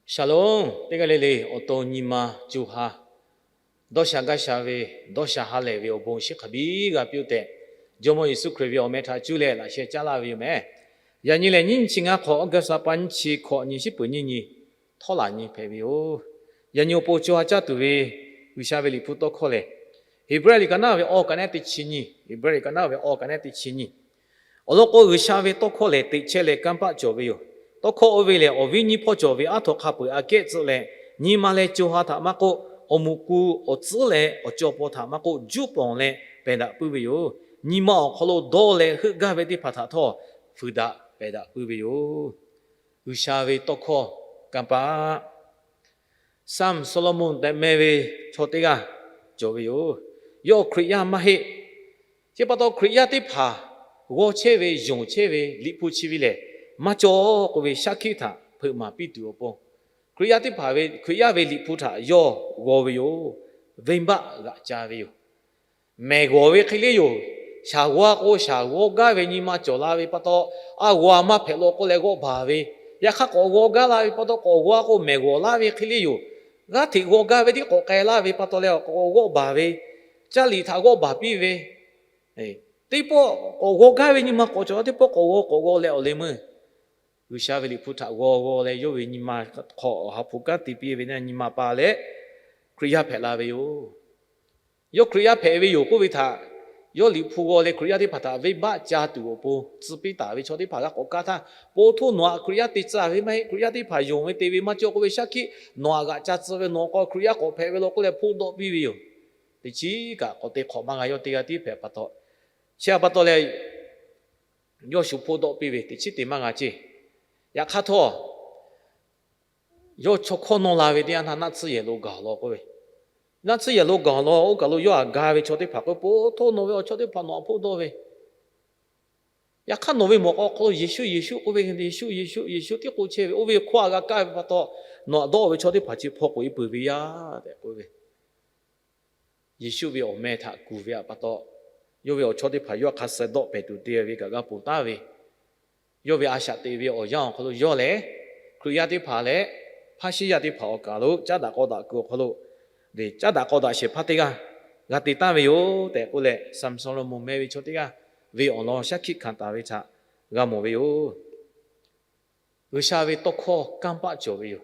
Shalom, teˇ g'aˇ le le awˬ to nyi ma co ha dawˇ sha gaˇ sha ve, dawˇ sha ha lehˬ ve awˬ bon shiˍ hk'a biˇ g'a piˇ-oˆ tehꞈ, Jawˇmawˇ Yeˍsuˆ Hkriꞈ ve awˬ meh htaꞈ cuˇ leh laꞈ sheh caˉ laˇ ve yoˬ meh. Yaꞈ nyi lehˬ, nyiˇ nyi chi ngaˇ hk'awꞈ, August ha pa nyiˇ chi hkawꞈ nyi shiˉ peuˍ nyiˇ nyi htawˇ laꞈ nyi hpehꞈ ve yoˬ. Yaꞈ nyi awˬ pon co ha caˇ tuˬ ve G'uiˬsha ve Liꞈ hpu tawˇ hkawˇ lehˬ, Heˍbrehˇ liꞈ ka naˉ ve awˇ ka nehˉ teˇ chi nyi, Heˍbrehˇ liꞈ ka naˉ ve awˇ ka nehˉ teˇ chi nyi. Awˬ lawn k'o, G'uiˬsha ve tawˇ hkawˇ lehˬ, teꞈ chehˇ leh kanˇ paˆ cawˬ ve yoˬ. Tawˇ hkawˇ oˇ ve lehˬ, awˬ viˉ nyiˇ hpawˇ cawˬ ve aˉ htaw hk'a peu-eˬ aꞈ kehˉ tcuhˆ leh, nyi ma leh co ha htaꞈ maˇ k'oˆ, awˬ muꞈ ku awˬ tcuhˉ leh awˬ caw paw htaꞈ maˇ k'oˆ, juˇ pawnˍ leh pehˬ daꞈ puiˉ ve yoˬ. Nyi ma awˬ hk'aw lo dawˇ leh heuˆ gaˇ ve teˇ hpaˍ htaꞈ htawˇ fuiˍ daꞈ pehˬ daꞈ puiˉ ve yoˬ. G'uiˬsha ve tawˇ hkawˇ kanˇ paˆ. Saˍmˍ Sawˍlawˇmonˍ tehꞈ meh ve chaw teˇ g'aˇ cawˬ ve yoˬ. Yawˇ Hkriꞈ yaˇ maˇ heˆ. Chi pa taw Hkriꞈ yaˇ teˇ hpaˍ g'aw chehˇ ve, yonˍ chehˇ ve, Liꞈ hpu chi ve lehˬ maˇ cawˬ k'oˆ ve shaˉ hkiˆ htaꞈ hpeuꞈ maˍ piˇ tuˬ awˬ pon, Hkriꞈ yaˇ teˇ hpaˍ ve, Hkriꞈ yaˇ ve Liꞈ hpu htaꞈ yawˇ g'aw ve yoˬ. Venˇbaˆ g'aꞈ ca ve yoˬ. Mehˬ g'awˬ ve hk'e le yoˬ. Shaˍ g'awˇ k'o, shaˍ g'awˇ gaˇ ve nyi ma cawˬ la ve pa taw, a g'awˇ maˇ hpehꞈ law k'oˆ leh g'awˆ baˬ ve, yaꞈ hk'aˇ k'awꞈ g'awˇ gaˇ la ve pa taw, k'awꞈ g'awˇ k'o mehˬ g'awˬ laˇ ve hk'e le yoˬ. G'aˇ hteꞈ g'awˇ gaˇ ve tiˉ k'awꞈ k'ai laˇ ve pa taw leh, k'awꞈ g'awˆ baˬ ve, caˇ liꞈ htaꞈ g'awˆ baˬ piˇ ve, teˇ pawˆ k'awꞈ g'awˇ gaˇ ve nyi ma k'awꞈ cawˬ la, teˇ pawˆ k'awꞈ g'awˇ k'awꞈ g'awˇ leh awˬ leh meuˇ G'uiˬsha ve Liꞈ hpu htaꞈ g'aw g'aw leh, yawˇ ve nyi ma hk'aw Awˬ ha hpu kanˉ te piˇ ve na nyi ma pa leh Hkriꞈ yaˇ hpehꞈ la ve yoˬ. Yawˇ Hkriꞈ yaˇ hpehꞈ ve yoˬ k'oˆ ve htaꞈ, yawˇ Liꞈ hpu g'aw leh Hkriꞈ yaˇ teˇ hpaˍ htaꞈ venˇbaˆ ca tuˬ awˬ pon tcuh piˇ taˍ ve chaw teˇ hpaˍ g'a k'awꞈ kaˇ htaˇ, po htoˇ nawˬ aꞈ Hkriꞈ yaˇ te tcuh ve maˇ heˆ. Hkriꞈ yaˇ teˇ hpaˍ yonˍ ve te ve maˇ cawˬ k'oˆ ve shaˉ hkiˆ nawˬ aꞈ g'aꞈ ca tcuh ve, nawˬ k'awꞈ Hkriꞈ yaˇ k'awꞈ hpehꞈ ve law k'oˆ leh hpoˆ dawˆ piˇ ve yoˬ. Teˇ chiˉ kaꞈ k'awꞈ te hk'awꞈ maˇ g'a. Yawˇ teˇ g'aˇ tiˉ hpehꞈ pa taw, chi pa taw leh yawˇ shu hpoˆ dawˆ piˇ ve teˇ chiˉ te maˇ g'a ceˇ. Yaꞈ hk'aˇ htawˇ, yawˇ chaw hkawˇ nawˇ la ve teˇ yanˇ htaˇ naˆ tsuhˇ yehˬ lo gaˬ law k'oˆ ve, naˆ tsuhˇ yehˬ lo gaˬ law oˇ kaˬ lo yawˇ aꞈ ga ve chaw teˇ hpaˍ k'oˆ ve, Po htoˇ nawˬ ve awˬ chawˇ teˇ hpaˍ nawˬ aꞈ hpoˆ dawˇ ve, yaꞈ hk'aˇ nawˬ ve mawˬ k'aw hk'aw lo Yeˍsuˆ Yeˍsuˆ k'oˆ ve, Yeˍsuˆ Yeˍsuˆ Yeˍsuˆ tiˉ k'oˆ chehˇ ve, oˇ ve hkawˇ aꞈ g'a kaˇ ve pa taw, nawˬ aꞈ dawˇ ve chaw teˇ hpaˍ chi hpaw k'oꞈ e peuˬ ve yaˇ tehꞈ k'oˆ ve. Yeˍsuˆ ve awˬ meh htaꞈ kuˬ ve pa taw, yawˇ ve awˬ chawˇ teˇ hpaˍ yawˇ hk'a suh dawˆ pehˍ tuˬ te ve kaꞈ g'a ponˬ taˍ ve, yawˇ ve a shaꞈ teꞈ ve awˬ yanˇ awˬ hk'aw lo yawˇ lehˬ, Hkriꞈ yaˇ teˇ hpaˍ leh Hpaˇshiˉyaˇ teˇ hpaˍ awˬ kaˬ lo caˉ daꞈ k'aw daꞈ kuiˬ awˬ hk'aw lo, caˉ daꞈ k'aw daꞈ shehˍ hpaˇ teˇ g'aˇ g'a te taˍ ve yoˬ tehꞈ k'oˆ leh, Saˍmˍ Sawˍlawˇmonˍ meh ve chaw teˇ g'aˇ ve awˬ lawn shaˉ hkiˆ hkanˍ taˍ ve htaꞈ g'a mawˬ ve yoˬ. G'uiˬsha ve tawˇ hkawˇ kanˇ paˆ cawˬ ve yoˬ.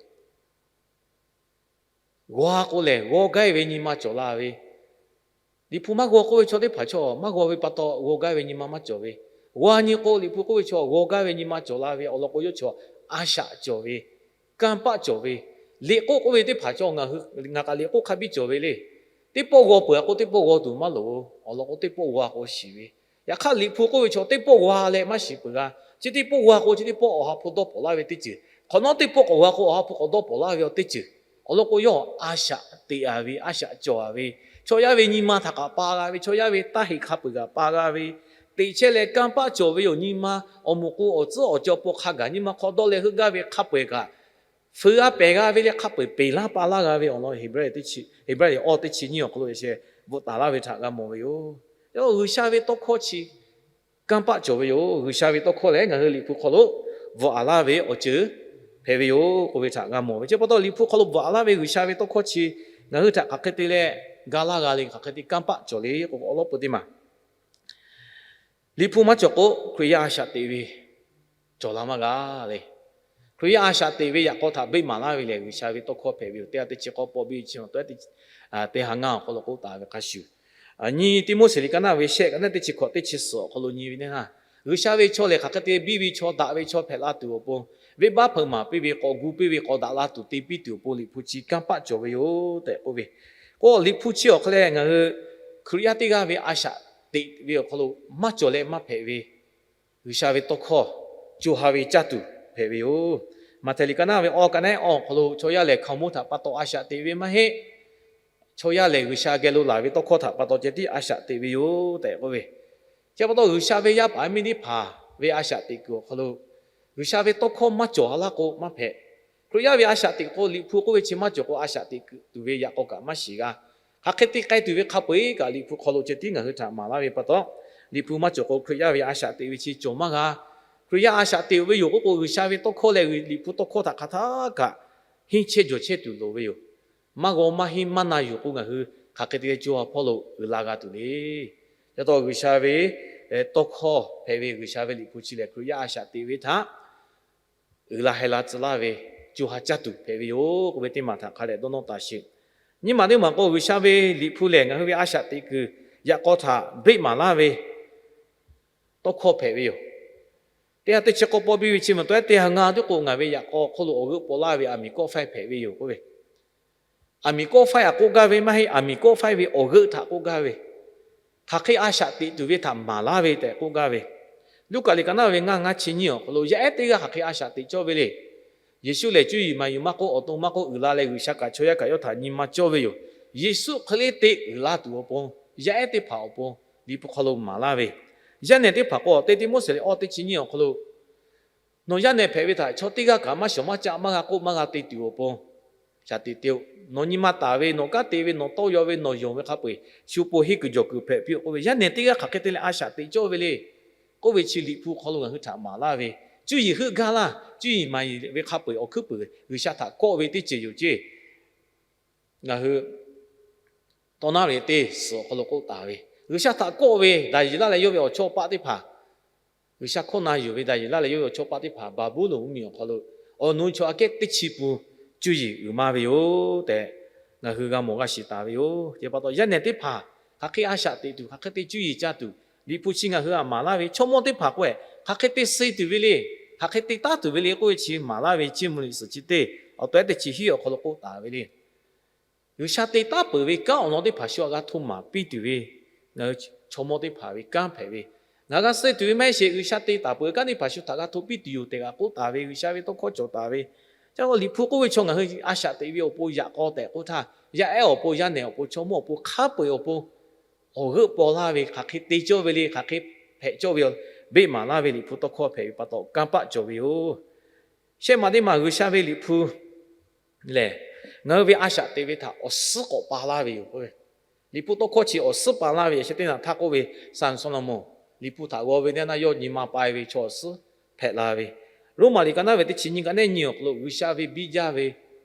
G'aw k'o lehˬ, g'aw gaˇ ve nyi ma cawˬ la ve, Liꞈ hpu maˇ g'aw k'oˆ ve chaw teˇ hpaˍ chaw maˇ g'aw ve pa taw, g'aw gaˇ ve nyi ma maˇ cawˬ ve. G'aw nyi k'o, Liꞈ hpu k'oˆ ve chaw g'aw gaˇ ve nyi ma cawˬ la ve awˬ lawn k'o, yawˇ chaw a shaꞈ cawˬ ve, kanˇ paˆ cawˬ ve. Liꞈ k'oˆ k'oˆ ve teˇ hpaˍ chaw ngaˬ kaꞈ liꞈ k'oˆ hk'a biˇ cawˬ ve le. Teˇ pawˆ g'aw peuˬ k'o, teˇ pawˆ g'aw tuˬ maˇ loˍ. Awˬ lawn k'o, teˇ pawˆ g'aw k'o shiˍ ve. Yaꞈ hk'aˇ, Liꞈ hpu k'oˆ ve chaw teˇ pawˆ g'aw leh maˇ shiˍ peuˬ g'a. Chi teˇ pawˆ g'aw k'o, chi teˇ pawˆ Awˬ ha hpu dawˇ pawnˍ laˇ ve teˇ ceuˬ. Hk'awꞈ nawˉ teˇ pawˆ k'awꞈ g'aw k'o, Awˬ ha hpu k'awꞈ dawˇ pawnˍ laˇ ve awˬ teˇ ceuˬ. Awˬ lawn k'o, yawˇ a shaꞈ teꞈ a ve, a shaꞈ cawˬ a ve, chaw yaˇ ve nyi ma htaꞈ kaꞈ pa g'a ve, chaw yaˇ ve taˇ heꞈ hk'a peu-eˬ kaꞈ pa g'a ve, teꞈ chehˇ leh kanˇ paˆ cawˬ ve yoˬ. Nyi ma awˬ moˍ k'o, awˬ tcuhˉ awˬ caw paw hk'a gaˬ nyi ma hk'aw dawˇ leh heuˆ gaˇ ve hk'a peu-eˬ kaꞈ, feu a pehˬ g'a ve leh hk'a peu-eˬ peˬ laˇ pa laˇ g'a ve awˬ lawn Heˍbrehˇ teˇ chi, Heˍbrehˇ awˇ teˇ chi nyiˇ awˬ hk'aw lo sheh bvuhꞈ taˍ laˇ ve htaꞈ g'a mawˬ ve yoˬ. Yawˇ G'uiˬsha ve tawˇ hkawˇ chi kanˇ paˆ cawˬ ve yoˬ. G'uiˬsha ve tawˇ hkawˇ lehˬ, ngaˬ hui Liꞈ hpu hk'aw lo bvuhꞈ a laˇ ve awˬ ceuˬ hpehꞈ ve yoˬ k'oˆ ve htaꞈ g'a mawˬ ve. Chi pa taw, Liꞈ hpu hk'aw lo bvuhꞈ a laˇ ve G'uiˬsha ve tawˇ hkawˇ chi ngaˬ hui htaꞈ hk'aˬ hk'e te leh ga laˇ g'a le, hk'aˬ hk'e te kanˇ paˆ cawˬ le k'o, awˬ lawn peu teˇ maˬ Liꞈ hpu maˇ cawˬ k'o, Hkriꞈ yaˇ a shaꞈ teꞈ ve cawˬ la maˇ g'a le. Hkriꞈ yaˇ a shaꞈ teꞈ ve yaꞈ k'aw htaꞈ beˆ maˍ laˇ ve lehˬ, G'uiˬsha ve tawˇ hkawˇ hpehꞈ ve yoˬ. Teˇ ha teˇ chi k'awˇ pawˆ biˇ chi, teˇ ha ngaˇ awˬ hk'aw lo k'oˆ taˍ ve hk'a shuˍ, nyi Tiˆmoˉseˍ liꞈ ka naˆ ve shehˆ ka naˆ teˇ chi hkawꞈ teˇ chi suhˍ awˬ hk'aw lo nyi ve teˇ ha, G'uiˬsha ve chaw lehˬ hk'aˬ hk'e te biˇ ve chaw, daꞈ ve chaw hpehꞈ la tuˬ awˬ pon, venˇbaˆ hpeuꞈ maˍ piˇ ve, k'awꞈ gu piˇ ve, k'awꞈ daꞈ la tuˬ te piˇ tuˬ awˬ pon Liꞈ hpu chi kanˇ paˆ cawˬ ve yoˬ tehꞈ k'oˆ ve. K'o, Liꞈ hpu chi awˬ hk'aw lehˬ, ngaˬ hui Hkriꞈ yaˇ teˇ g'aˇ ve a shaꞈ teꞈ ve awˬ hk'aw lo maˇ cawˬ leh maˇ hpehꞈ ve G'uiˬsha ve tawˇ hkawˇ co ha ve caˇ tuˬ hpehꞈ ve yoˬ. Maꞈhtehˍ liꞈ ka naˆ ve awˇ ka naˆ awˬ hk'aw lo, chaw yaˇ lehˬ hkaoˍmonˇ htaꞈ pa taw a shaꞈ teꞈ ve maˇ heˆ. Chaw yaˇ lehˬ, G'uiˬsha geh lo laˬ ve tawˇ hkawˇ htaꞈ pa taw ceh tiˉ a shaꞈ teꞈ ve yoˬ tehꞈ k'oˆ ve. Chi pa taw, G'uiˬsha ve yaˇ paˍ miˇ teˇ hpaˍ ve a shaꞈ teꞈ kuiˬ awˬ hk'aw lo, G'uiˬsha ve tawˇ hkawˇ maˇ cawˬ a laˇ k'o maˇ hpehꞈ. Hkriꞈ yaˇ ve a shaꞈ teꞈ k'o, Liꞈ hpu k'oˆ ve chi maˇ cawˬ k'o, a shaꞈ teꞈ kuiˬ tuˬ ve yaꞈ k'aw kaꞈ maˇ shiˍ g'a. Hk'aˬ hk'e te k'ai tuˬ ve hk'a peu-eˬ kaꞈ, Liꞈ hpu hk'aw lo ceh tiˉ ngaˬ hui htaꞈ maˍ laˇ ve pa taw, Liꞈ hpu maˇ cawˬ k'o, Hkriꞈ yaˇ ve a shaꞈ teꞈ ve chi cawˬ maˇ g'a. Hkriꞈ yaˇ a shaꞈ teꞈ ve yoˬ k'oˆ k'o, G'uiˬsha ve tawˇ hkawˇ leh Liꞈ hpu tawˇ hkawˇ htaꞈ hk'aˬ htaˇ kaꞈ henˇ chehˇ jawˬ chehˇ tuˬ loˍ ve yoˬ. Maˇ g'aw maˇ henˇ maˇ na yuˬ k'o, ngaˬ hui hk'aˬ hk'e te leh co ha hpawˇ lo uiˍ la g'a tuˬ le. Ca taw G'uiˬsha ve tawˇ hkawˇ hpehꞈ ve, G'uiˬsha ve Liꞈ hpu chi lehˬ Hkriꞈ yaˇ a shaꞈ teꞈ ve htaꞈ uiˍ la heh la tcuh laˇ ve co ha caˇ tuˬ hpehꞈ ve yoˬ k'oˆ ve teˇ maˬ htaꞈ hk'a dehꞈ dawˇ nawˇ taˍ sheˍ. Nyi ma teˇ maˬ k'o, G'uiˬsha ve Liꞈ hpu lehˬ ngaˬ hui ve a shaꞈ teꞈ kuiˬ yaꞈ k'aw htaꞈ beˆ maˍ laˇ ve tawˇ hkawˇ hpehꞈ ve yoˬ. Teˇ ha teˇ chi k'awˇ pawˆ biˇ ve chi maˬ taweh teˇ ha ngaˇ teˇ k'o, ngaˬ ve yaꞈ k'aw hk'oˆ lo awˬ g'euˆ paw laˇ ve aˬ miˍ kawˆ faiˇ hpehꞈ ve yoˬ k'oˆ ve, aˬ miˍ kawˆ faiˇ htaꞈ k'oˆ gaˇ ve maˇ heˆ, aˬ miˍ kawˆ faiˇ ve awˬ g'euˆ htaꞈ k'oˆ gaˇ ve, hk'aˬ hk'e a shaꞈ teꞈ tuˬ ve htaꞈ maˍ laˇ ve tehꞈ k'oˆ gaˇ ve. Luˉkaꞈ liꞈ ka naˉ ve ngaˇ ngaˇ chi nyiˇ awˬ hk'aw lo yaˇ ehˉ teˇ g'aˇ hk'aˬ hk'e a shaꞈ teꞈ cawˇ ve le. Yeˍsuˆ lehˬ cuˇ yiˍ maˍ yuˬ maˇ k'oˆ, awˬ to maˇ k'oˆ, uiˍ la leh G'uiˬsha kaꞈ chaw yaˇ kaꞈ yawˇ htaꞈ nyi ma cawˇ ve yoˬ. Yeˍsuˆ hk'e le te uiˍ la tuˬ awˬ pon, yaˇ ehˉ teˇ hpaˍ awˬ pon Liꞈ hpu hk'aw lo maˍ laˇ ve, yaˇ nehˬ teˇ hpaˍ k'o, teˇ Tiˆmoˉseˍ liꞈ awˇ teˇ chi nyiˇ awˬ hk'aw lo nawˬ yaˇ nehˬ hpehꞈ ve htaꞈ chaw teˇ g'aˇ kaꞈ maˇ shawˍ maˇ caˆ maˇ g'a k'oˆ maˇ g'a te tuˬ awˬ pon shaꞈ teꞈ te-o. Nawˬ nyi ma taˍ ve, nawˬ kanˉ te ve, nawˬ tawˇ yaw ve, nawˬ yonˍ ve hk'a peu-eˬ shu po henˇ kuiˬ jawˬ kuiˬ hpehꞈ piˇ-oˆ k'oˆ ve, yaˇ nehˬ teˇ g'aˇ hk'aˬ hk'e te leh a shaꞈ teꞈ cawˇ ve le k'oˆ ve chi Liꞈ hpu hk'aw lo ngaˬ hui htaꞈ maˍ laˇ ve, cuˇ yiˍ heuˆ gaˇ laˇ. Cuˇ yiˍ maˍ ve hk'a peu-eˬ awˬ hkuiˉ puiˍ G'uiˬsha htaꞈ kawˆ ve teˇ ceuˬ yoˬ ceˇ. Ngaˬ hui tawˇ naˉ ve teˇ suhˍ awˬ hk'aw lo k'oˆ taˍ ve, G'uiˬsha htaꞈ kawˆ ve Daˍyeˍlaˆ leh yawˇ ve awˬ chawˇ paˆ teˇ hpaˍ, G'uiˬsha hkawˇ na yuˬ ve Daˍyeˍlaˆ leh yawˇ ve awˬ chawˇ paˆ teˇ hpaˍ Baˍbuˍlonˍ mvuhˇmiˬ awˬ hk'aw lo awˬ nu chaw aꞈ kehˉ teˇ chi pun cuˇ yiˍ uiˍ maˇ ve yoˬ tehꞈ, ngaˬ hui g'a mawˬ g'a shiˍ taˍ ve yoˬ. Chi pa taw yaˇ nehˬ teˇ hpaˍ hk'aˬ hk'e a shaꞈ teꞈ tuˬ, hk'aˬ hk'e te cuˇ yiˍ caˇ tuˬ, Liꞈ hpu chi ngaˬ hui htaꞈ maˍ laˇ ve, chaw mawˇ teˇ hpaˍ k'o hk'aˬ hk'e te suh tuˬ ve le, hk'aˬ hk'e te taˉ tuˬ ve le k'oˆ ve chi maˍ laˇ ve Chiˇ mvuh liꞈ suhˍ chi teˇ awˬ taweh teˇ chi hiˉ awˬ hk'aw lo k'oˆ taˍ ve le. G'uiˬsha te taˉ peuˬ ve kanˉ awˬ lawn teˇ hpaˍ shu htaꞈ g'a hto maˍ piˇ tuˬ ve, ngaˬ hui chaw mawˇ teˇ hpaˍ ve kanˉ hpehꞈ ve, ngaˬ hui g'a suh tuˬ ve maˇ heˆ sheˍ, G'uiˬsha te taˍ peuˬ ve kanˉ teˇ hpaˍ shu htaꞈ g'a hto piˇ tuˬ yoˬ tehꞈ g'a k'oˆ taˍ ve, G'uiˬsha ve tawˇ hkawˇ cawˬ taˍ ve. Ca Liꞈ hpu k'oˆ ve chaw ngaˬ hui a shaꞈ teꞈ ve awˬ pon yaꞈ k'aw tehꞈ k'oˆ htaˇ, yaˇ ehˉ awˬ pon, yaˇ nehˬ awˬ pon, chaw mawˇ awˬ pon, hk'a peu-eˬ awˬ pon awˬ g'euˆ paw laˇ ve, hk'aˬ hk'e te cawˇ ve le, hk'aˬ hk'e hpehꞈ cawˇ ve, beˆ maˍ laˇ ve Liꞈ hpu tawˇ hkawˇ hpehꞈ ve pa taw kanˇ paˆ cawˬ ve yoˬ. Shehˆ maˬ teˇ maˬ G'uiˬsha ve Liꞈ hpu lehˬ, ngaˬ hui ve a shaꞈ teꞈ ve htaꞈ awˬ suhˉ k'awꞈ pa laˇ ve yoˬ. Liꞈ hpu tawˇ hkawˇ chi awˬ suhˉ pa laˇ ve, yaꞈ sheh teˇ naꞈ htaˇ k'oˆ ve, Saˍsonˍ Laˍmonˍ Liꞈ hpu htaꞈ g'aw ve teˇ naˇ yawˇ nyi ma pa-e ve chaw awˬ suhˉ hpehꞈ la ve, Roˉmaꞈ liꞈ ka naˉ ve teˇ chi nyiˇ ka nehˉ nyi awˬ hk'aw lo G'uiˬsha ve biˇ jaˇ ve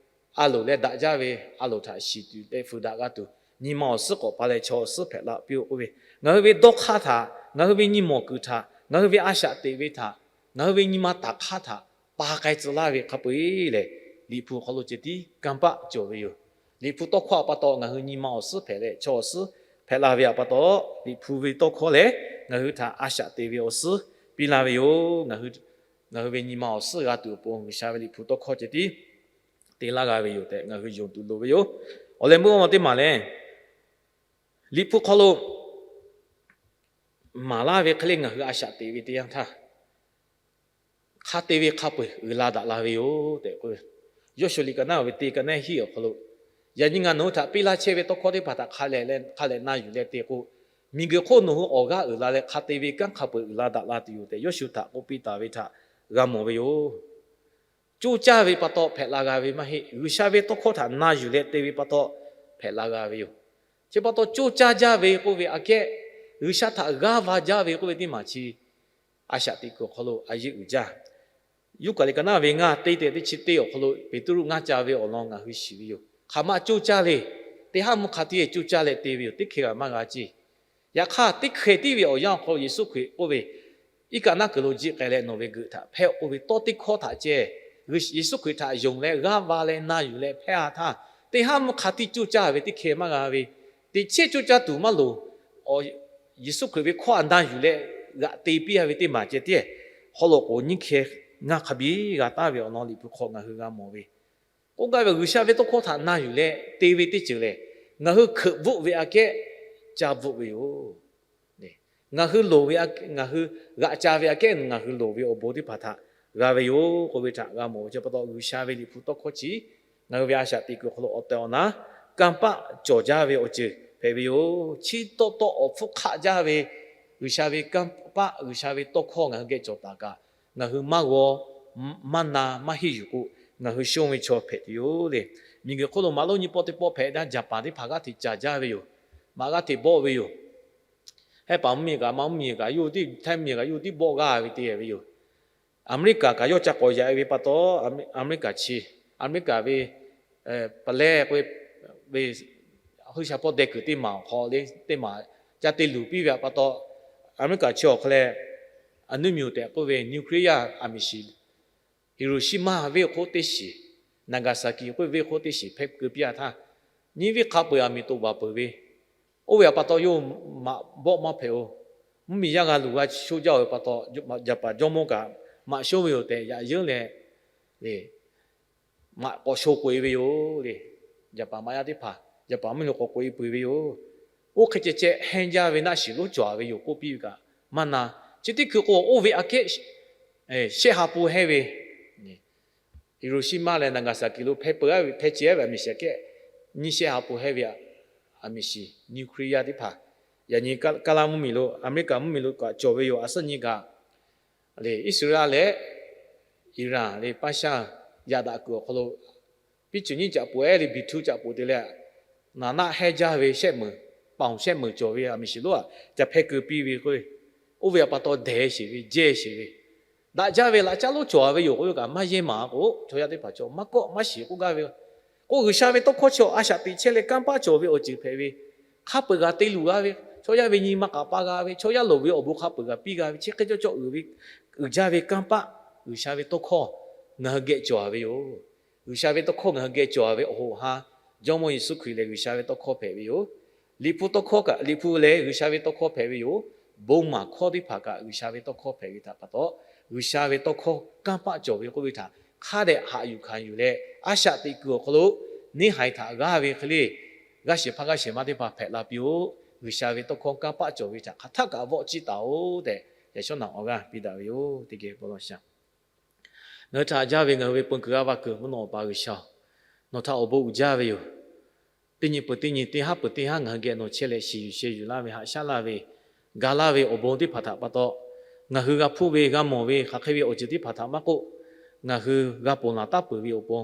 a loˍ leh daꞈ jaˇ ve a loˍ htaꞈ shiˍ tuˬ leh fuiˍ daꞈ g'a tuˬ, nyi ma awˬ suhˉ k'awꞈ pa leh chaw awˬ suhˉ hpehꞈ la piˇ-oˆ k'oˆ ve, ngaˬ hui ve dawˇ hk'aˇ htaꞈ, ngaˬ hui ve nyi mawˬ kuiˬ htaꞈ, ngaˬ hui ve a shaꞈ teꞈ ve htaꞈ, ngaˬ hui ve nyi ma taˍ hk'aˇ htaꞈ pa k'ai tcuh laˇ ve hk'a peu-eˬ lehˬ, Liꞈ hpu hk'aw lo ceh tiˉ kanˇ paˆ cawˬ ve yoˬ. Liꞈ hpu tawˇ hkawˇ pa taw ngaˬ hui nyi ma awˬ suhˉ hpehꞈ leh chaw awˬ suhˉ hpehꞈ la ve pa taw, Liꞈ hpu ve tawˇ hkawˇ lehˬ ngaˬ hui htaꞈ a shaꞈ teꞈ ve awˬ suhˉ piˇ laˇ ve yoˬ. Ngaˬ hui ve nyi ma awˬ suhˉ g'a tuˬ awˬ pon G'uiˬsha ve Liꞈ hpu tawˇ hkawˇ ceh tiˉ te laˇ g'a ve yoˬ tehꞈ ngaˬ hui yonˍ tuˬ loˍ ve yoˬ. Awˬ leh meuˇ awˬ teˇ maˬ lehˬ, Liꞈ hpu hk'aw lo maˍ laˇ ve hk'e le ngaˬ hui a shaꞈ teꞈ ve teˇ yanˇ htaˇ, hk'a te ve hk'a peu-eˬ uiˍ la daꞈ la ve yoˬ tehꞈ k'oˆ ve, Yawˇshuˍ liꞈ ka naˉ ve teˇ ka nehˉ hiˉ awˬ hk'aw lo, yaꞈ nyi ngaˬ nawˬ hui htaꞈ piˇ laˇ chehˇ ve tawˇ hkawˇ teˇ hpaˍ htaꞈ hk'a lehꞈ, hk'a lehꞈ na yuˬ leh te k'o, miˬguiˬ hk'oˆ nawˬ hui awˬ g'aˇ uiˍ la leh hk'a te ve kanˉ hk'a peu-eˬ uiˍ la daꞈ la tuˬ yoˬ tehꞈ Yawˇshuˍ htaꞈ k'oˆ piˇ taˍ ve htaꞈ g'a mawˬ ve yoˬ. Coˇ caˇ ve pa taw hpehꞈ la g'a ve maˇ heˆ. G'uiˬsha ve tawˇ hkawˇ htaꞈ na yuˬ leh te ve pa taw hpehꞈ la g'a ve yoˬ. Chi pa taw coˇ caˇ jaˇ ve k'oˆ ve aꞈ kehˉ, G'uiˬsha htaꞈ g'aˇ va jaˇ ve k'oˆ ve teˇ maˬ chi a shaꞈ teꞈ kuiˬ awˬ hk'aw lo a yeˇ uiˍ jaˇ. Yoˇhanˬ liꞈ ka naˉ ve ngaˇ teˇ tehꞈ teˇ chi teˇ awˬ hk'aw lo Peˍtruˆ ngaˇ ca ve awˬ lawn ngaˬ hui shiˍ ve yoˬ. Hk'aˬ ma coˇ caˇ le. Teˇ haˉ mvuhˇ hk'a tiˉ coˇ caˇ leh te ve yoˬ. Teˇ hkeh kaꞈ maˇ g'a ceˇ. Yaꞈ hk'aˇ teˇ hkeh tiˉ ve awˬ yanˇ awˬ hk'aw lo Yeˍsuˆ Hkriꞈ k'oˆ ve, Iˉ kaꞈ naˉ kuiˬ lo jiˆ k'ai leh nawˬ ve geuꞈ htaꞈ hpehˇ k'oˆ ve tawˇ teˇ hkawˇ htaꞈ ceh, Yeˍsuˆ Hkriꞈ htaꞈ yonˍ leh g'aˇ va leh na yuˬ leh hpehˇ-a htaˇ, teˇ haˉ mvuhˇ hk'a tiˉ coˇ caˇ ve teˇ hkeh maˇ g'a ve, teꞈ chehˇ coˇ caˇ tuˬ maˇ loˍ. Yeˍsuˆ Hkriꞈ ve hkawˇ htaꞈ na yuˬ leh g'aꞈ te piˇ-a ve teˇ maˬ ceh tiˉ, haw loꞈ k'oˍ nyiˇ hkeh ngaˇ hk'a biˇ g'a taˍ ve awˬ lawn Liꞈ hpu hk'aw ngaˬ hui g'a mawˬ ve, k'oˆ gaˇ ve G'uiˬsha ve tawˇ hkawˇ htaꞈ na yuˬ leh te ve teˇ ceuˬ lehˬ, ngaˬ hui hkeuꞈ bvuhˆ ve aꞈ kehˉ ca bvuhˆ ve yoˬ. Ngaˬ hui loˍ ve, ngaˬ hui g'aꞈ ca ve aꞈ kehˉ ngaˬ hui loˍ ve awˬ bon teˇ hpaˍ htaꞈ g'a ve yoˬ k'oˆ ve htaꞈ g'a mawˬ ve chi pa taw, G'uiˬsha ve Liꞈ hpu tawˇ hkawˇ chi ngaˬ hui ve a shaꞈ teꞈ kuiˬ awˬ hk'aw lo awˬ tehˬ awˬ na kanˇ paˆ cawˬ jaˇ ve awˬ ceuˬ hpehꞈ ve yoˬ. Chi taw taw awˬ hpfuhˇ hk'aˆ jaˇ ve G'uiˬsha ve kanˇ paˆ, G'uiˬsha ve tawˇ hkawˇ ngaˬ hui geh cawˬ taˍ kaꞈ, ngaˬ hui maˇ g'aw, maˇ na, maˇ henˇ yuˬ k'o, ngaˬ hui shonˇ ve chaw hpehꞈ tuˬ yoˬ le. Miˬguiˬ hk'oˆ lo maꞈ lonˉ nyiˇ pawˆ teˇ pawˆ hpehꞈ daˇ, Jaˍpaˍ teˇ hpaˍ g'aˇ hteꞈ caˍ jaˇ ve yoˬ. Maꞈ g'aˇ hteꞈ bawˆ ve yoˬ. Hehˉ paˍ mvuhˇmiˬ kaꞈ, maꞈ mvuhˇmiˬ kaꞈ, yawˇ hui tiˉ htaiˇ mvuhˇmiˬ kaꞈ yawˇ hui tiˉ bawˆ g'aˇ ve te ve yoˬ. Aˍmeˍriˆkaˍ kaꞈ yawˇ ca k'awꞈ yaꞈ ve pa taw, Aˍmeˍriˆkaˍ chi, Aˍmeˍriˆkaˍ ve Pale k'oˆ ve, ve hui sha hpawˇ deh kuiˬ teˇ maˬ awˬ hk'aw le teˇ maˬ ca te luˬ piˇ ve htaꞈ pa taw, America chi awˬ hk'aw leh a nuˇ miˬ tehꞈ k'oˆ ve nuclear aˬ miˍ shiˍ Hiroshima venˇ hk'oˆ teˇ shiˍ, Nagasaki k'oˆ ve venˇ hk'oˆ teˇ shiˍ hpehˇ keu piˇ a htaˇ, nyiˇ venˇ hk'a peu-eˬ aˬ miˍ toꞈ baˬ peuˬ ve, oˇ ve htaꞈ pa taw yawˇ maꞈ bawˆ maˇ hpehꞈ-oˬ. Mvuhˇmiˬ yaˇ g'a luˬ g'a shoˇ jaˇ-oˬ ve pa taw, Jaˍpaˍ jawˇmawˇ kaꞈ maꞈ shonˇ ve yoˬ tehꞈ yaꞈ yeunˉ leh, maꞈ k'awꞈ sho k'oꞈ-e ve yoˬ le. Jaˍpaˍ maꞈ yaˇ teˇ hpaˍ Jaˍpaˍ mvuhˇmiˬ lo k'awꞈ k'oꞈ-e peuˬ ve yoˬ. Oˇ hk'e ceh ceh hehnˇ jaˇ ve naˆ shiˍ lonˉ cawˬ-a ve yoˬ k'oˆ piˇ ve kaꞈ maˇ na. Chi teˇ hkui k'o, oˇ ve aꞈ kehˉ shehˆ ha pu hehnˇ ve, Hiroshima leh Nagasaki lo hpehˇ peu-a ve hpehˇ ceh-a ve aˬ miˍ shiˍ aꞈ kehˉ nyiˇ shehˆ ha pu hehnˇ ve aˬ miˍ shiˍ nuclear teˇ hpaˍ yaꞈ nyi Kaˇlaˇ mvuhˇmiˬ lo, America mvuhˇmiˬ lo kaꞈ cawˬ ve yoˬ. A suhˉ nyi kaꞈ le, Iˉsaˍreˍlaˆ leh Iran le Persia yaꞈ daꞈ kuiˬ awˬ hk'aw lo piˉ cuˬ nyiˉ caꞈ poˍ ehˉ le biˍ htuˇ caꞈ poˍ te leh, naˍ naˆ hehnˇ jaˇ ve shehˆ meunˍ, paoˍ shehˆ meunˍ cawˬ ve aˬ miˍ shiˍ lonˉ aꞈ ca hpehˇ keu piˇ ve k'o, oˇ ve htaꞈ pa taw dehˬ sheˍ ve jehˇ sheˍ ve, daꞈ jaˇ ve laꞈ caˉ lonˉ cawˬ-a ve yoˬ k'oˆ ve kaꞈ maˇ yehˇ maˍ k'o, chaw yaˇ teˇ hpaˍ chaw maˇ kawˆ maˇ shiˍ k'oˆ gaˇ ve. K'o, G'uiˬsha ve tawˇ hkawˇ chi a shaꞈ teꞈ chehˇ leh kanˇ paˆ cawˬ ve awˬ ceuˬ hpehꞈ ve, hk'a peu-eˬ g'a te luˬ g'a ve, chaw yaˇ ve nyi ma k'aꞈ pa g'a ve, chaw yaˇ loˍ ve awˬ bon hk'a peu-eˬ g'a piˇ g'a ve, chi hk'e cawˇ cawˇ uiˍ ve, uiˍ jaˇ ve kanˇ paˆ G'uiˬsha ve tawˇ hkawˇ ngaˬ hui geh cawˬ-a ve yoˬ. G'uiˬsha ve tawˇ hkawˇ ngaˬ hui geh cawˬ-a ve awˬ hoꞈ ha, Jawˇmawˇ Yeˍsuˆ Hkriꞈ lehˬ G'uiˬsha ve tawˇ hkawˇ hpehꞈ ve yoˬ. Liꞈ hpu tawˇ hkawˇ kaꞈ, Liꞈ hpu lehˬ G'uiˬsha ve tawˇ hkawˇ hpehꞈ ve yoˬ. Bon maˍ hkawˇ teˇ hpaˍ kaꞈ G'uiˬsha ve tawˇ hkawˇ hpehꞈ ve htaꞈ pa taw, G'uiˬsha ve tawˇ hkawˇ kanˇ paˆ cawˬ ve k'oˆ ve htaꞈ hk'a dehꞈ haꞈ yuˬ hkanˍ yuˬ leh, a shaꞈ teꞈ kuiˬ awˬ hk'aw lo neˇ haiˬ htaꞈ g'aˇ ve hk'e le, g'aˇ shehˍ hpaˇ g'aˇ shehˍ ma teˇ hpaˍ hpehꞈ la piˇ-oˆ. G'uiˬsha ve tawˇ hkawˇ kanˇ paˆ cawˬ ve htaꞈ hk'aˬ htaˆ kaꞈ vawˆ ciˇ taˍ-oˆ tehꞈ, yaꞈ shawˉ naꞈ awˬ g'aˇ piˇ daꞈ ve yoˬ. Teˇ geh bon lawˬ shaˍ. Ngaˬ hui htaꞈ haꞈ jaˇ ve ngaˬ hui ve peu kuiˬ g'aˇ va kuiˬ mvuhˇ naw Awˬ pa G'uiˬsha-oˬ, nawˬ htaꞈ awˬ bon uiˍ jaˇ ve yoˬ. Teˇ nyi peuˬ teˇ nyi, teˇ haˉ peuˬ teˇ haˉ ngaˬ hui geh nawˬ chehˇ leh shiˍ yuˬ sheh yuˬ laˇ ve, haꞈ shaˉ laˇ ve, ga laˇ ve awˬ bon teˇ hpaˍ htaꞈ pa taw, ngaˬ hui g'a hpuˇ ve g'a mawˬ ve hk'aˬ hk'e ve awˬ ceuˬ teˇ hpaˍ htaꞈ maˇ k'oˆ, ngaˬ hui g'a ponˬ laˬ taˉ peuˬ ve awˬ pon,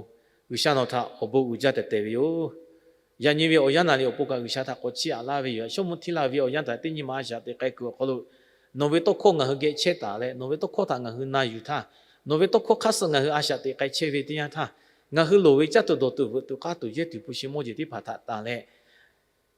G'uiˬsha nawˬ htaꞈ awˬ bon uiˍ jaˇ tehˬ tehˬ ve yoˬ. Yaꞈ nyi ve awˬ yanˇ naˍ riˍ awˬ pon kaꞈ G'uiˬsha htaꞈ k'awꞈ chiˇ aꞈ laˇ ve yoˬ. Yaꞈ shawˉ mvuhˇ htiˇ la ve awˬ yanˇ htaꞈ teˇ nyi ma a shaꞈ teꞈ k'ai kuiˬ awˬ hk'aw lo, nawˬ ve tawˇ hkawˇ ngaˬ hui geh chehˇ taˍ leh, nawˬ ve tawˇ hkawˇ htaꞈ ngaˬ hui na yuˬ htaˇ, nawˬ ve tawˇ hkawˇ hk'aˇ suh ngaˬ hui a shaꞈ teꞈ k'ai chehˇ ve teˇ yanˇ htaˇ, ngaˬ hui loˍ ve caˇ tuˬ dawˬ tuˬ veuꞈ tuˬ k'aˇ tuˬ yehˇ tuˬ hpu shi mawˇ jeˬ teˇ hpaˍ htaꞈ tanˬ leh,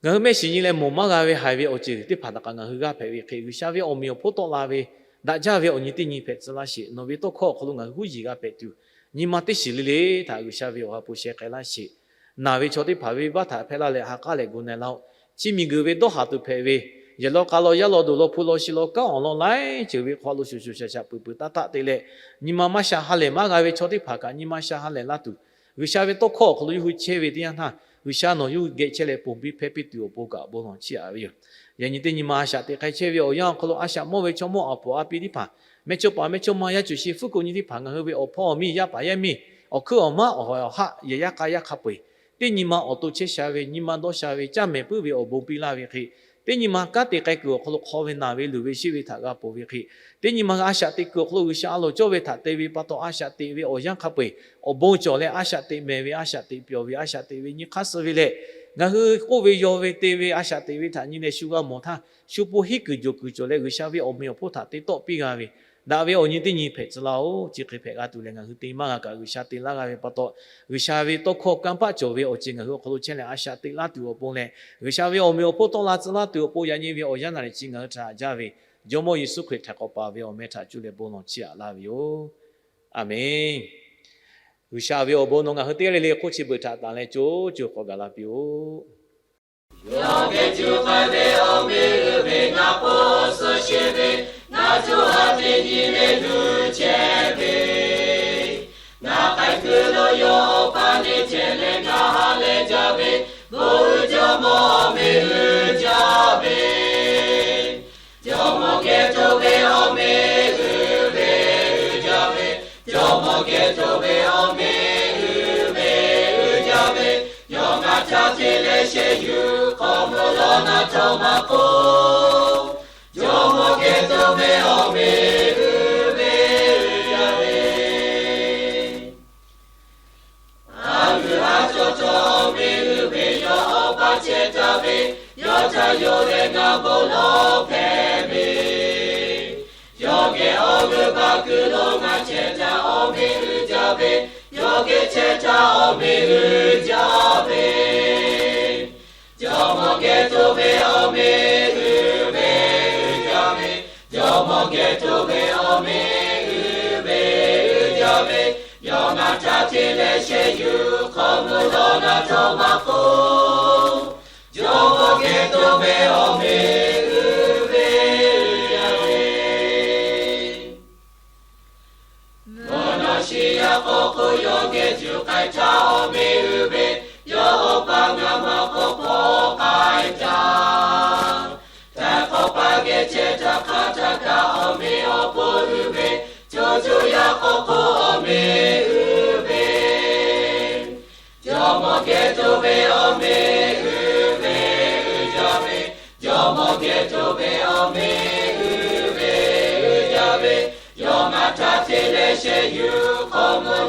ngaˬ hui mehˆ shiˍ nyi leh mawˬ maˇ g'a ve haiˬ ve awˬ ceuˬ teˇ hpaˍ htaꞈ kaꞈ ngaˬ hui g'aˇ hpehꞈ ve hk'e, G'uiˬsha ve awˬ meꞈ awˬ hponˇ tawˆ la ve, daꞈ jaˇ ve awˬ nyi teˇ nyi hpehꞈ tcuh laˇ sheˍ. Nawˬ ve tawˇ hkawˇ awˬ hk'aw lo ngaˬ hui huˉ yiˍ g'a hpehꞈ tuˬ, nyi ma teˇ shiˍ le le htaꞈ G'uiˬsha ve awˬ ha hpu sheh k'ai laˇ sheˍ. Naˬ ve chaw teˇ hpaˍ ve venˇbaˆ htaꞈ hpehˇ laˇ leh ha k'aˉ leh gu na-e laˇ-oˆ. Chi miˬguiˬ ve dawˇ haˍ tuˬ hpehꞈ ve, yehˬ law k'a law yaˇ law duˬ law hpu law shi law kanˉ awˬ lawn laiˉ ceuˬ ve hk'aw lo shuˍ shuˍ shaˍ shaˍ peuˬ peuˬ taˇ taˆ te leh, nyi ma maˇ sha ha lehˬ maˇ g'a ve chaw teˇ hpaˍ kaꞈ nyi ma sha ha lehˬ laˇ tuˬ, G'uiˬsha ve tawˇ hkawˇ awˬ hk'aw lo yawˇ hui chehˇ ve teˇ yanˇ htaˇ, G'uiˬsha nawˬ yawˇ hui geh chehˇ leh ponˬ piˇ hpehˇ piˇ tuˬ awˬ pon kaꞈ bon lawˬ chiˇ aꞈ ve yoˬ. Yaꞈ nyi teˇ nyi ma a shaꞈ teꞈ k'ai chehˇ ve awˬ yanˇ awˬ hk'aw lo a shaꞈ mawˇ ve chaw mawˇ aˬ poˍ a pi teˇ hpaˍ, mehˇchawˇ paˍ mehˇchawˇma yaˇ cuˬ shi fuˉ ko nyi teˇ hpaˍ ngaˬ hui ve awˬ hpawˇ awˬ miˇ yaˇ paˍ yaˇ miˇ, awˬ hkuiˉ awˬ maˉ awˬ hawˍ awˬ haˆ yehˬ yaˇ k'a yaˇ hk'a peu-eˬ, teˇ nyi ma awˬ to chehˇ sha ve, nyi ma dawˇ sha ve, caˇ mehˍ puiˉ ve awˬ bon piˇ laˇ ve hk'e, teˇ nyi ma kanˉ te k'ai kuiˬ awˬ hk'aw lo hk'aw ve naˬ ve luˬ ve sheˆ ve htaꞈ g'a ponˬ ve hk'e, teˇ nyi ma a shaꞈ teꞈ kuiˬ awˬ hk'aw lo G'uiˬsha a loˍ cawˇ ve htaꞈ te ve pa taw a shaꞈ teꞈ ve awˬ yanˇ hk'a peu-eˬ, awˬ bon cawˬ leh a shaꞈ teꞈ mehˍ ve, a shaꞈ teꞈ pyawˬ ve, a shaꞈ teꞈ ve nyi hk'aˇ suh ve leh, ngaˬ hui k'oˆ ve yaw ve te ve a shaꞈ teꞈ ve htaꞈ nyi leh shu g'a mawˬ htaˇ, shu pu hiˉ kuiˬ joˬ kuiˬ cawˬ leh G'uiˬsha ve awˬ meꞈ awˬ hponˇ htaꞈ te tawˆ piˇ g'a ve, daꞈ ve awˬ nyi teˇ nyi hpehꞈ tcuh laˇ-oˆ. Chi hk'e hpehꞈ g'a tuˬ lehˬ, ngaˬ hui te maˇ g'a kaꞈ G'uiˬsha te laˇ g'a ve pa taw, G'uiˬsha ve tawˇ hkawˇ kanˇ paˆ cawˬ ve awˬ ceuˬ ngaˬ hui awˬ hk'aw lo chehˇ leh a shaꞈ teꞈ laˇ tuˬ awˬ pon leh, G'uiˬsha ve awˬ meꞈ awˬ hponˇ tawˆ la tcuh laˇ tuˬ awˬ pon yaꞈ nyi ve awˬ yanˇ naˍ riˍ chi ngaˬ hui htaꞈ haꞈ jaˇ ve, Jawˇmawˇ Yeˍsuˆ Hkriꞈ htaꞈ k'awꞈ paˍ ve awˬ meh htaꞈ cuˇ leh bon lawˬ chiˇ aꞈ laˇ ve yoˬ. A menˬ. G'uiˬsha ve awˬ bon nawˬ ngaˬ hui teˇ g'aˇ le le hk'oˆ chi beuꞈ htaꞈ tanˬ leh co co k'awꞈ gaˬ la piˇ-oˆ. Yawˇ geh cuˇ k'ai ve awˬ meh uiˍ ve ngaˬ k'o suh sheˍ ve, ngaˬ co ha teˇ nyi le luˬ chehˇ ve, ngaˬ k'ai kuiˬ lo yawˇ awˬ pa neˇ chehˇ leh ngaˬ ha leh jaˇ ve, bon uiˍ Jawˇmawˇ awˬ meh uiˍ jaˇ ve, Jawˇmawˇ geh cawˬ ve awˬ meh uiˍ ve uiˍ jaˇ ve, Jawˇmawˇ geh cawˬ ve awˬ meh uiˍ ve uiˍ jaˇ ve, yawˇ ngaˬ ca te leh shehˍ yuˬ hk'aw mvuh lawˬ na htawˇ maˇ k'oˆ, Jawˇmawˇ geh cawˬ ve awˬ meh uiˍ ve uiˍ jaˇ ve, a uiˍ a cawˬ cawˬ awˬ meh uiˍ ve yawˇ awˬ pa chehˇ taˍ ve, yawˇ ca yawˇ leh ngaˬ bon lawˬ hpehꞈ ve, yawˇ geh awˬ g'euˆ baˬ kuiˬ lo ngaˬ chehˇ taˍ awˬ meh uiˍ jaˇ jaˇ ve, yawˇ geh chehˇ htaˇ awˬ meꞈ uiˍ jaˇ ve, jawˇmawˇ geh to ve awˬ meꞈ uiˍ ve uiˍ jaˇ ve, jawˇmawˇ geh to ve awˬ meꞈ uiˍ ve uiˍ jaˇ ve, yawˇ ngaˬ htaꞈ te leh shehˍ yuˬ hk'aw mvuh dawˇ naˍ htawˇ maˇ k'oˆ, jawˇmawˇ geh to ve awˬ meꞈ uiˍ ve uiˍ jaˇ ve, mvuhˇ naw shi yaˇ k'awꞈ k'oˆ, yawˇ geh juˬ k'ai htaˇ awˬ meꞈ uiˍ ve, yawˇ awˬ pa ngaˬ maˇ k'awꞈ hpaw k'ai jaˇ. Htaiˍ hk'awꞈ paˍ geh chehˇ htaˇ hk'aˇ htaˇ kaꞈ awˬ meꞈ awˬ hponˇ uiˍ ve, co co yaˇ k'awꞈ k'oˆ awˬ meꞈ uiˍ ve, jawˇmawˇ geh to ve awˬ meꞈ uiˍ ve uiˍ jaˇ ve, jawˇmawˇ geh to ve awˬ meꞈ uiˍ ve uiˍ jaˇ ve, yawˇ ngaˬ htaꞈ te leh shehˍ yuˬ hk'aw mvuh